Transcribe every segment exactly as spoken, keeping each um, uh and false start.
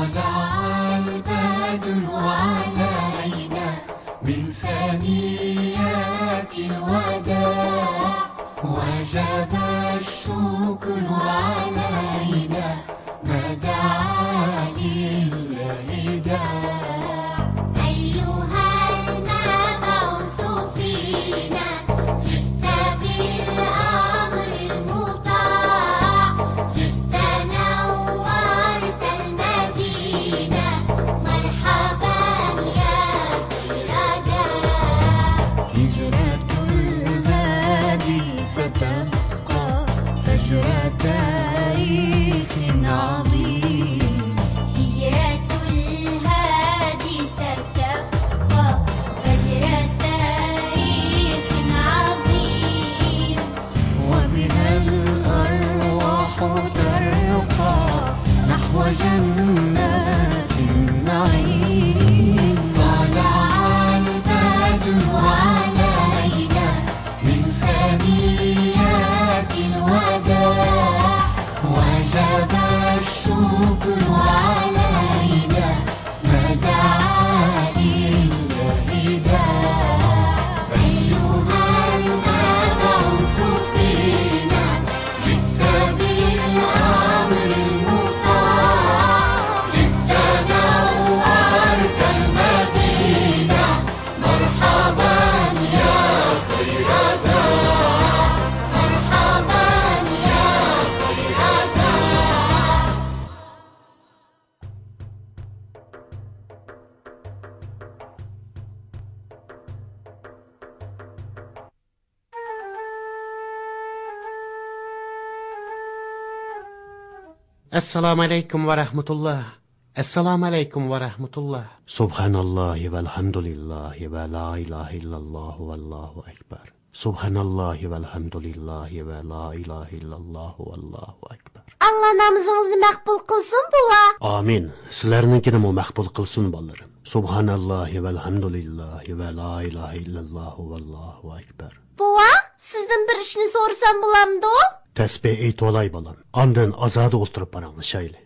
طلع البدر علينا من ثنيات الوداع، وجب الشكر علينا ما دعا لله داع. أيها المبعوث فينا، جئت بالأمر المطاع، جئت نورت المدينة، مرحبا يا خير داع. هجرة الهادي ستبقى فجر تاريخ عظيم. هجرة الهادي ستبقى فجر تاريخ عظيم. وبها الأرواح ترقى نحو جنات النعيم. طلع البدر علينا من ثنيات الوداع، وجب الشكر علينا ما دعا لله داع. أيها المبعوث فينا، جئت بالأمر المطاع، جئت نورت المدينة، مرحبا يا خير داع، مرحبا يا خير داع. ئەسسالامۇ ئەلەيكۇم ۋە رەھمەتۇللا. ئەسسالامۇ ئەلەيكۇم ۋە رەھمەتۇللا. سۇبھاناللاھى ۋەلھەمدۇلىللاھى ۋە لا ئىلاھە ئىللاللاھۇ ۋەللاھۇ ئەكبەر. سۇبھاناللاھى ۋەلھەمدۇلىللاھى ۋە لا ئىلاھە ئىللاللاھۇ ۋەللاھۇ ئەكبەر. ئاللا نامىزىڭىزنى مەقبۇل قىلسۇن، بوۋا. ئامىن. سىلەرنىڭكىنىمۇ مەقبۇل قىلسۇن، بالىلىرىم. سۇبھاناللاھى ۋەلھەمدۇلىللاھى ۋە لا ئىلاھە ئىللاللاھۇ ۋەللاھۇ ئەكبەر. بوۋا، سىزدىن بىر ئىشنى سورىسام بولامدۇ؟ تەسبىھ ئېيتىۋالاي، بالام. ئاندىن ئازادە ئولتۇرۇپ پاراڭلىشايلى.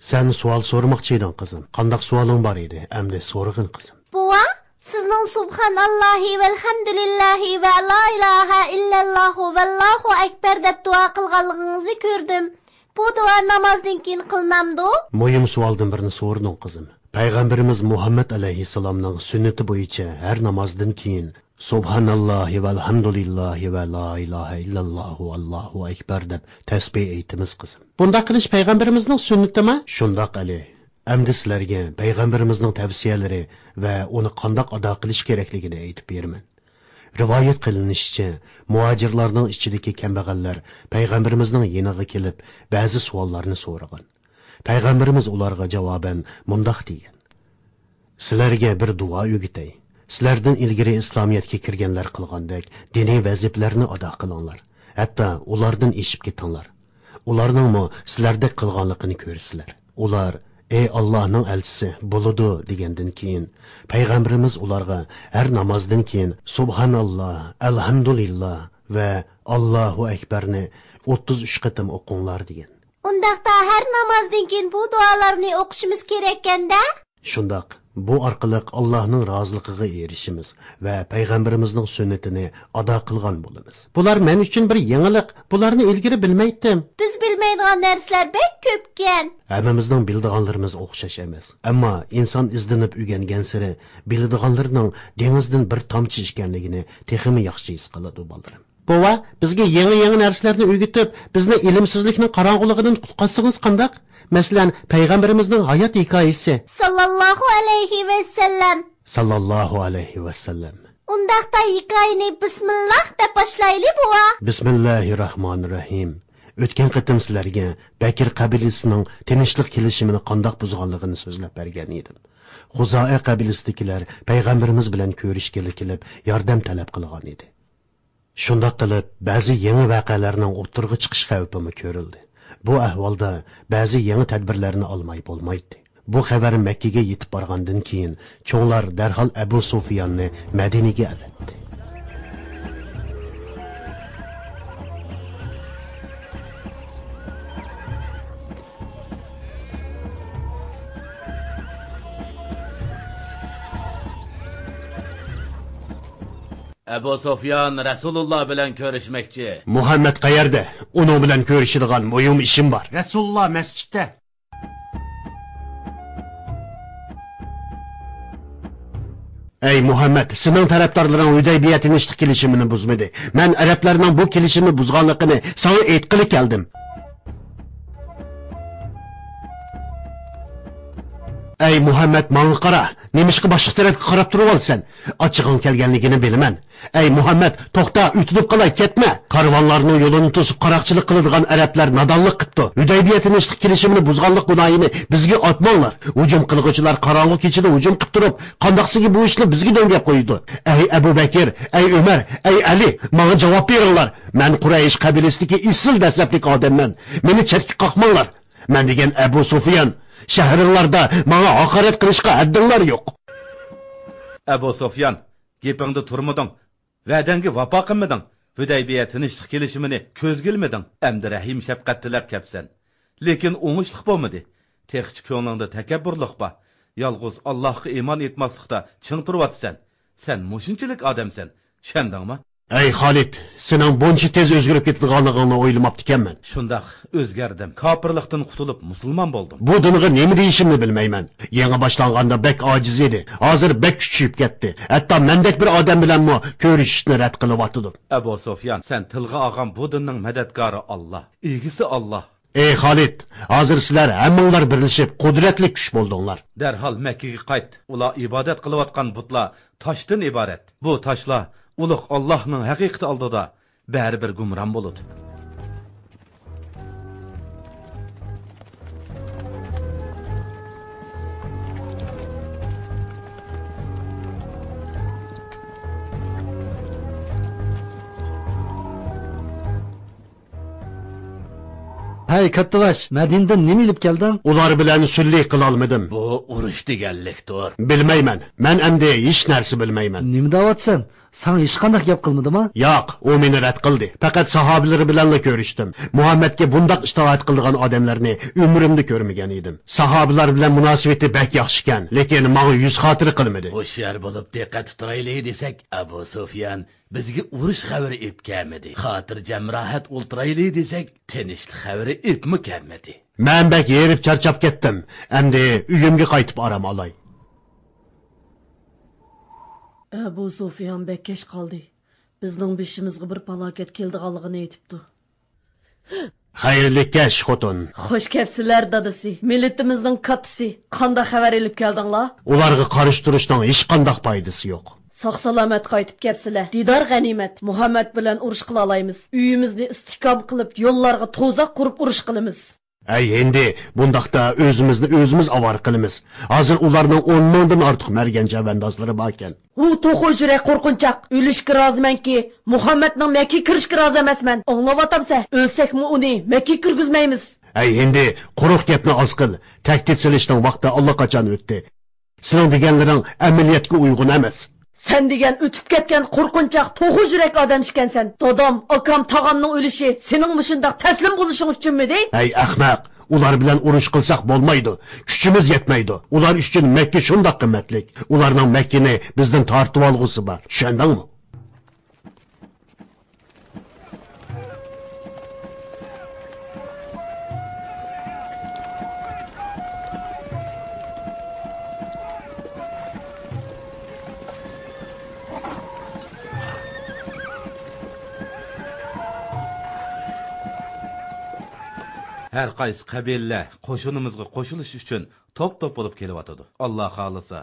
سەن سوئال سورىماقچى ئىدىڭ، قىزىم. قانداق سوئالىڭ بار ئىدى؟ ئەمدى سورىغىن، قىزىم. بوۋا، سىزنىڭ سۇبھاناللاھى ۋەلھەمدۇلىللاھى ۋە لا ئىلاھە ئىللاللاھۇ ۋەللاھۇ ئەكبەر دەپ دۇئا قىلغانلىقىڭىزنى كۆردۈم. بۇ دۇئا نامازدىن كېيىن قىلىنامدۇ؟ مۇھىم سوئالدىن بىرنى سورىدىڭ، قىزىم. پەيغەمبىرىمىز مۇھەممەد ئەلەيھىسسالامنىڭ سۈننىتى بويىچە ھەر نامازدىن كېيىن سۇبھاناللاھى ۋەلھەمدۇلىللاھى ۋە لا ئىلاھە ئىللاللاھۇ ۋەللاھۇ ئەكبەر دەپ تەسبىھ ئېيتىمىز، قىزىم. بۇنداق قىلىش پەيغەمبىرىمىزنىڭ سۈننىتىما؟ شۇنداق، ئەلى. ئەمدى سىلەرگە پەيغەمبىرىمىزنىڭ تەۋسىيەلىرى ۋە ئۇنى قانداق ئادا قىلىش كېرەكلىكىنى ئېيتىپ بېرىمەن. رىۋايەت قىلىنىشىچە، مۇھاجىرلارنىڭ ئىچىدىكى كەمبەغەللەر پەيغەمبىرىمىزنىڭ يېنىغا كېلىپ، بەزى سوئاللارنى سورىغان. پەيغەمبىرىمىز ئۇلارغا جاۋابەن مۇنداق دېگەن: سىلەرگە بىر دۇئا ئۆگىتەي. سىلەردىن ئىلگىرى ئىسلامىيەتكە كىرگەنلەر قىلغاندەك دىنىي ۋەزىپىلەرنى ئادا قىلىڭلار. ھەتتا ئۇلاردىن ئېشىپ كېتىڭلار. ئۇلارنىڭمۇ سىلەردەك قىلغانلىقىنى كۆرىسىلەر. ئۇلار: «ئەي ئاللاھنىڭ ئەلچىسى، بولىدۇ» دېگەندىن كېيىن، پەيغەمبىرىمىز ئۇلارغا ھەر نامازدىن كېيىن سۇبھاناللا، ئەلھەمدۇلىللا ۋە ئاللاھۇ ئەكبەرنى ئوتتۇز ئۈچ قېتىم ئوقۇڭلار دېگەن. ئۇنداقتا ھەر نامازدىن كېيىن بۇ دۇئالارنى ئوقۇشىمىز كېرەككەندە؟ شۇنداق. بۇ ئارقىلىق ئاللاھنىڭ رازىلىقىغا ئېرىشىمىز ۋە پەيغەمبىرىمىزنىڭ سۈننىتىنى ئادا قىلغان بولىمىز. بۇلار مەن ئۈچۈن بىر يېڭىلىق. بۇلارنى ئىلگىرى بىلمەيتتىم. بىز بىلمەيدىغان نەرسىلەر بەك كۆپكەن. ھەممىمىزنىڭ بىلىدىغانلىرىمىز ئوخشاش ئەمەس. ئەمما ئىنسان ئىزدىنىپ ئۆگەنگەنسېرى بىلىدىغانلىرىنىڭ دېڭىزدىن بىر تامچە ئىكەنلىكىنى تېخىمۇ ياخشى ھېس قىلىدۇ، بالىلىرىم. بوۋا، بىزگە يېڭى-يېڭى نەرسىلەرنى ئۆگىتىپ، بىزنى ئىلىمسىزلىكنىڭ قاراڭغۇلۇقىدىن قۇتقازسىڭىز قانداق؟ مەسىلەن، پەيغەمبىرىمىزنىڭ ھايات ھېكايىسى. ساللاللاھۇ ئەلەيھى ۋەسەللەم. ساللاللاھۇ ئەلەيھى ۋەسەللەم. ئۇنداقتا ھېكايىنى بىسمىللاھ دەپ باشلايلى، بوۋا. بىسمىللاھىرراھمانىرراھىم. ئۆتكەن قېتىم سىلەرگە بەكىر قەبىلىسىنىڭ تىنچلىق كېلىشىمىنى قانداق بۇزغانلىقىنى سۆزلەپ بەرگەن ئىدىم. خۇزائە قەبىلىسىدىكىلەر پەيغەمبىرىمىز بىلەن كۆرۈشكىلى كېلىپ، ياردەم تەلەپ قىلغان ئىدى. شۇنداق قىلىپ، بەزى يېڭى ۋەقەلەرنىڭ ئوتتۇرىغا چىقىش خەۋپىمۇ كۆرۈلدى. بۇ ئەھۋالدا بەزى يېڭى تەدبىرلەرنى ئالماي بولمايتتى. بۇ خەۋەر مەككىگە يېتىپ بارغاندىن كېيىن، چوڭلار دەرھال ئەبۇ سۇفياننى مەدىنىگە ئەۋەتتى. ئەبۇ سۇفيان رەسۇلۇللا بىلەن كۆرۈشمەكچى. مۇھەممەد قەيەردە؟ ئۇنىڭ بىلەن كۆرۈشىدىغان مۇھىم ئىشىم بار. رەسۇلۇللا مەسچىتتە. ئەي مۇھەممەد، سېنىڭ تەرەپدارلىرىڭ ھۈدەيبىيە تىنچلىق كېلىشىمىنى بۇزمىدى. مەن ئەرەبلەرنىڭ بۇ كېلىشىمنى بۇزغانلىقىنى ساڭا ئېيتقىلى كەلدىم. ئەي مۇھەممەد، ماڭا قارا. نېمىشقا باشقا تەرەپكە قاراپ تۇرۇۋالىسەن؟ ئاچچىقىڭ كەلگەنلىكىنى بىلىمەن. ئەي مۇھەممەد، توختا، ئۆتۈنۈپ قالاي، كەتمە! كارۋانلارنىڭ يولىنى توسۇپ قاراقچىلىق قىلىدىغان ئەرەبلەر نادانلىق قىپتۇ. ھۈدەيبىيە تىنچلىق كېلىشىمىنى بۇزغانلىق گۇناھىنى بىزگە ئاتماڭلار. ھۇجۇم قىلغۇچىلار قاراڭغۇ كېچىدە ھۇجۇم قىپ تۇرۇپ، قانداقسىگە بۇ ئىشنى بىزگە دۆڭگەپ قويىدۇ؟ ئەي ئەبۇ بەكىر، ئەي ئۆمەر، ئەي ئەلى، ماڭا جاۋاب بېرىڭلار! مەن قۇرەيش قەبىلىسىدىكى ئېسىل دەسلەپلىك ئادەممەن. مېنى چەتكە قاقماڭلار! مەن دېگەن ئەبۇ سۇفيان، شەھىرىڭلاردا ماڭا ھاقارەت قىلىشقا ھەددىڭلار يوق! ئەبۇ سۇفيان، گېپىڭدە تۇرمىدىڭ، ۋەدەڭگە ۋاپا قىلمىدىڭ، ھۈدەيبىيە تىنچلىق كېلىشىمىنى كۆزگە ئىلمىدىڭ، ئەمدى رەھىم-شەپقەت تىلەپ كەپسەن. لېكىن ئوڭۇشلۇق بولمىدى. تېخىچە كۆڭلۈڭدە تەكەببۇرلۇق بار. يالغۇز ئاللاھقا ئىمان ئېيتماسلىقتا چىڭ تۇرۇۋاتىسەن. سەن مۇشۇنچىلىك ئادەمسەن، چۈشەندىڭمۇ؟ ئەي خالىد، سېنىڭ بۇنچە تېز ئۆزگىرىپ كېتىدىغانلىقىڭنى ئويلىماپتىكەنمەن. شۇنداق، ئۆزگەردىم. كاپىرلىقتىن قۇتۇلۇپ مۇسۇلمان بولدۇم. بۇ دىنغا نېمە دېيىشىمنى بىلمەيمەن. يېڭى باشلانغاندا بەك ئاجىز ئىدى. ھازىر بەك كۈچىيىپ كەتتى. ھەتتا مەندەك بىر ئادەم بىلەنمۇ كۆرۈشۈشنى رەت قىلىۋاتىدۇ. ئەبۇ سۇفيان، سەن تىلغا ئالغان بۇ دىننىڭ مەدەتكارى ئاللا، ئىگىسى ئاللا. ئەي خالىد، ھازىر سىلەر ھەممىڭلار بىرلىشىپ قۇدرەتلىك كۈچ بولدۇڭلار. دەرھال مەككىگە قايت. ئۇلار ئىبادەت قىلىۋاتقان بۇتلار تاشتىن ئىبارەت. بۇ تاشلار ئۇلۇغ ئاللاھنىڭ ھەقىقىتى ئالدىدا بەرىبىر گۇمران بولىدۇ. ھەي، كاتتىباش، مەدىنىدىن نېمە ئېلىپ كەلدىڭ؟ ئۇلار بىلەن سۈلھى قىلالمىدىم. بۇ ئۇرۇش دېگەنلىكتۇر. بىلمەيمەن. مەن ئەمدى ھېچ نەرسە بىلمەيمەن. نېمە دەۋاتىسەن؟ ساڭا ھېچقانداق گەپ قىلمىدىما؟ ياق، ئۇ مېنى رەت قىلدى. پەقەت ساھابىلىرى بىلەنلا كۆرۈشتۈم. مۇھەممەدكە بۇنداق ئىتائەت قىلىدىغان ئادەملەرنى ئۆمرۈمدە كۆرمىگەن ئىدىم. ساھابىلار بىلەن مۇناسىۋىتى بەك ياخشىكەن، لېكىن ماڭا يۈز خاتىرە قىلمىدى. ھوشيار بولۇپ دىققەتتە تۇرايلى دېسەك، ئەبۇ سۇفيان بىزگە ئۇرۇش خەۋىرى ئېلىپ كەلمىدى. خاتىرجەم راھەت ئولتۇرايلى دېسەك، تىنچلىق خەۋىرى ئېلىپمۇ كەلمىدى. مەن بەك ھېرىپ چارچاپ كەتتىم. ئەمدى ئۆيۈمگە قايتىپ ئارام ئالاي. ئەبۇ سۇفيان بەك كەچ قالدى. بىزنىڭ بېشىمىزغا بىر پالاكەت كېلىدىغانلىقىنى ئېيتىپتۇ. خەيرلىك كەچ، خوتۇن. خوش كەپسىلەر، دادىسى. مىللىتىمىزنىڭ كاتتىسى. قانداق خەۋەر ئېلىپ كەلدىڭلار؟ ئۇلارغا قارشى تۇرۇشنىڭ ھېچقانداق پايدىسى يوق. ساق-سالامەت قايتىپ كەپسىلە. دىدار غەنىيمەت. مۇھەممەد بىلەن ئۇرۇش قىلالايمىز. ئۆيىمىزنى ئىستىھكام قىلىپ، يوللارغا توزاق قۇرۇپ ئۇرۇش قىلىمىز. ئەي ھىندى، بۇنداقتا ئۆزىمىزنى ئۆزىمىز ئاۋارە قىلىمىز. ھازىر ئۇلارنىڭ ئون مىڭدىن ئارتۇق مەرگەن چەۋەندازلىرى باركەن. ئۇ توخۇ يۈرەك قورقۇنچاق. ئۆلۈشكە رازىمەنكى، مۇھەممەدنىڭ مەككىگە كىرىشكە رازى ئەمەسمەن. ئاڭلاۋاتامسەن؟ ئۆلسەكمۇ ئۇنى مەككىگە كىرگۈزمەيمىز. ئەي ھىندى، قۇرۇق گەپنى ئاز قىل. تەھدىت سېلىشنىڭ ۋاقتى ئاللىقاچان ئۆتتى. سېنىڭ دېگەنلىرىڭ ئەمەلىيەتكە ئۇيغۇن ئەمەس. سەن دېگەن ئۆتۈپ كەتكەن قورقۇنچاق توخۇ يۈرەك ئادەم ئىكەنسەن. دادام، ئاكام، تاغامنىڭ ئۆلۈشى سېنىڭ مۇشۇنداق تەسلىم بولۇشۇڭ ئۈچۈنمىدى؟ ھەي ئەخمەق، ئۇلار بىلەن ئۇرۇش قىلساق بولمايدۇ. كۈچىمىز يەتمەيدۇ. ئۇلار ئۈچۈن مەككە شۇنداق قىممەتلىك. ئۇلارنىڭ مەككىنى بىزدىن تارتىۋالغۇسى بار. چۈشەندىڭمۇ؟ ھەر قايسى قەبىلىلەر قوشۇنىمىزغا قوشۇلۇش ئۈچۈن توپ-توپ بولۇپ كېلىۋاتىدۇ. ئاللا خالىسا،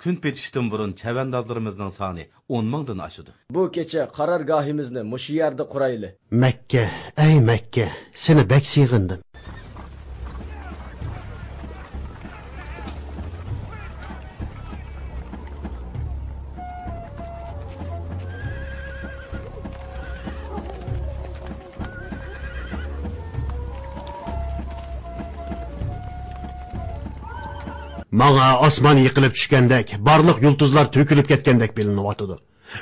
كۈن پېتىشتىن بۇرۇن چەۋەندازلىرىمىزنىڭ سانى ئون مىڭدىن ئاشىدۇ. بۇ كېچە قارارگاھىمىزنى مۇشۇ يەردە قۇرايلى. مەككە، ئەي مەككە، سېنى بەك سېغىندىم. ماڭا ئاسمان يىقىلىپ چۈشكەندەك، بارلىق يۇلتۇزلار تۆكۈلۈپ كەتكەندەك بىلىنىۋاتىدۇ.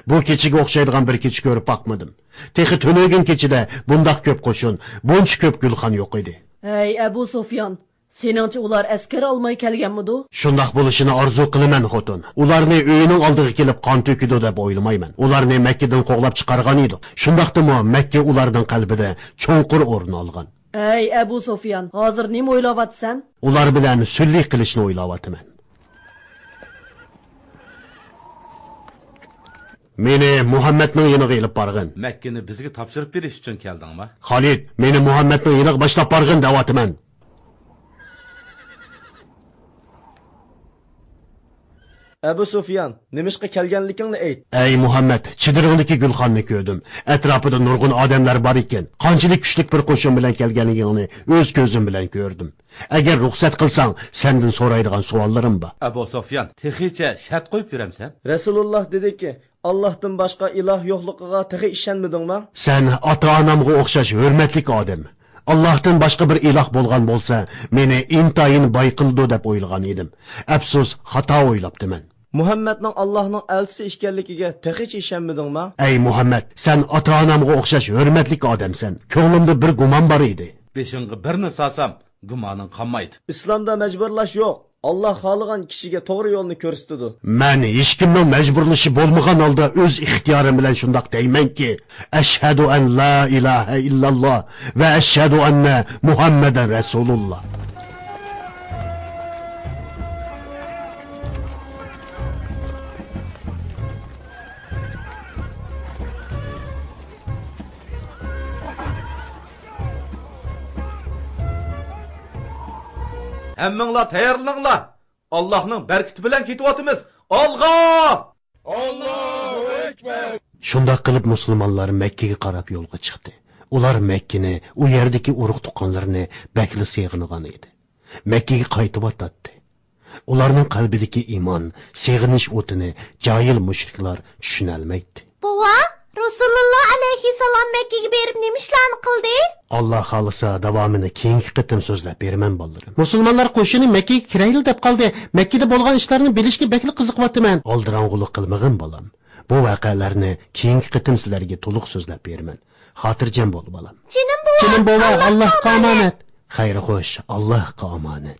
بۇ كېچىگە ئوخشايدىغان بىر كېچە كۆرۈپ باقمىدىم. تېخى تۈنۈگۈن كېچىدە بۇنداق كۆپ قوشۇن، بۇنچە كۆپ گۈلخان يوق ئىدى. ھەي، ئەبۇ سۇفيان، سېنىڭچە ئۇلار ئەسكەر ئالماي كەلگەنمىدۇ؟ شۇنداق بولۇشىنى ئارزۇ قىلىمەن، خوتۇن. ئۇلارنى ئۆيىنىڭ ئالدىغا كېلىپ قان تۆكىدۇ دەپ ئويلىمايمەن. ئۇلارنى مەككىدىن قوغلاپ چىقارغان ئىدۇق. شۇنداقتىمۇ مەككە ئۇلارنىڭ قەلبىدە چوڭقۇر ئورۇن ئالغان. ئەي ئەبۇ سۇفيان، ھازىر نېمە ئويلاۋاتىسەن؟ ئۇلار بىلەن سۈلھى قىلىشنى ئويلاۋاتىمەن. مېنى مۇھەممەدنىڭ يېنىغا ئېلىپ بارغىن. مەككىنى بىزگە تاپشۇرۇپ بېرىش ئۈچۈن كەلدىڭما؟ خالىد، مېنى مۇھەممەدنىڭ يېنىغا باشلاپ بارغىن دەۋاتىمەن. ئەبۇ سۇفيان، نېمىشقا كەلگەنلىكىڭنى ئېيت. ئەي مۇھەممەد، چېدىرىڭدىكى گۈلخاننى كۆردۈم. ئەتراپىدا نۇرغۇن ئادەملەر بار ئىكەن. قانچىلىك كۈچلۈك بىر قوشۇن بىلەن كەلگەنلىكىڭنى ئۆز كۆزۈم بىلەن كۆردۈم. ئەگەر رۇخسەت قىلساڭ، سەندىن سورايدىغان سوئاللىرىم بار. ئەبۇ سۇفيان، تېخىچە شەرت قويۇپ يۈرەمسەن؟ رەسۇلۇللاھ دېدىكى، ئاللاھتىن باشقا ئىلاھ يوقلۇقىغا تېخى ئىشەنمىدىڭما؟ سەن ئاتا-ئانامغا ئوخشاش ھۆرمەتلىك ئادەم. ئاللاھتىن باشقا بىر ئىلاھ بولغان بولسا، مېنى ئىنتايىن باي قىلىدۇ دەپ ئويلىغان ئىدىم. ئەپسۇس، خاتا ئويلاپتىمەن. مۇھەممەدنىڭ ئاللاھنىڭ ئەلچىسى ئىكەنلىكىگە تېخىچە ئىشەنمىدىڭما؟ ئەي مۇھەممەد، سەن ئاتا-ئانامغا ئوخشاش ھۆرمەتلىك ئادەمسەن. كۆڭلۈمدە بىر گۇمان بار ئىدى. بېشىڭغا بىرنى سالسام، گۇمانىڭ قالمايدۇ. ئىسلامدا مەجبۇرلاش يوق. ئاللاھ خالىغان كىشىگە توغرا يولنى كۆرسىتىدۇ. مەن ھېچكىمنىڭ مەجبۇرلىشى بولمىغان ھالدا ئۆز ئىختىيارىم بىلەن شۇنداق دەيمەنكى، ئەشھەدۇ ئەن لا ئىلاھە ئىللاللاھ ۋە ئەشھەدۇ ئەننە مۇھەممەدەن رەسۇلۇللاھ. ھەممىڭلار تەييارلىنىڭلار! ئاللاھنىڭ بەرىكىتى بىلەن كېتىۋاتىمىز! ئالغا! ئاللاھۇ ئەكبەر! شۇنداق قىلىپ مۇسۇلمانلار مەككىگە قاراپ يولغا چىقتى. ئۇلار مەككىنى، ئۇ يەردىكى ئۇرۇق-تۇغقانلىرىنى بەكلا سېغىنغان ئىدى. مەككىگە قايتىۋاتاتتى. ئۇلارنىڭ قەلبىدىكى ئىمان، سېغىنىش ئوتىنى جاھىل مۇشرىكلار چۈشىنەلمەيتتى. بوۋا، رەسۇلۇللاھ ئەلەيھىسسالام مەككىگە بېرىپ نېمە ئىشلارنى قىلدى؟ ئاللاھ خالىسا، داۋامىنى كېيىنكى قېتىم سۆزلەپ بېرىمەن، بالىلىرىم. مۇسۇلمانلار قوشۇنى مەككىگە كىرەيلى دەپ قالدى. مەككىدە بولغان ئىشلارنى بىلىشكە بەكلا قىزىقىۋاتىمەن. ئالدىراڭغۇلۇق قىلمىغىن، بالام. بۇ ۋەقەلەرنى كېيىنكى قېتىم سىلەرگە تولۇق سۆزلەپ بېرىمەن. خاتىرجەم بول، بالام. جېنىم بوۋا، جېنىم بوۋا، ئاللاھقا ئامانەت. خەير خوش، ئاللاھقا ئامانەت.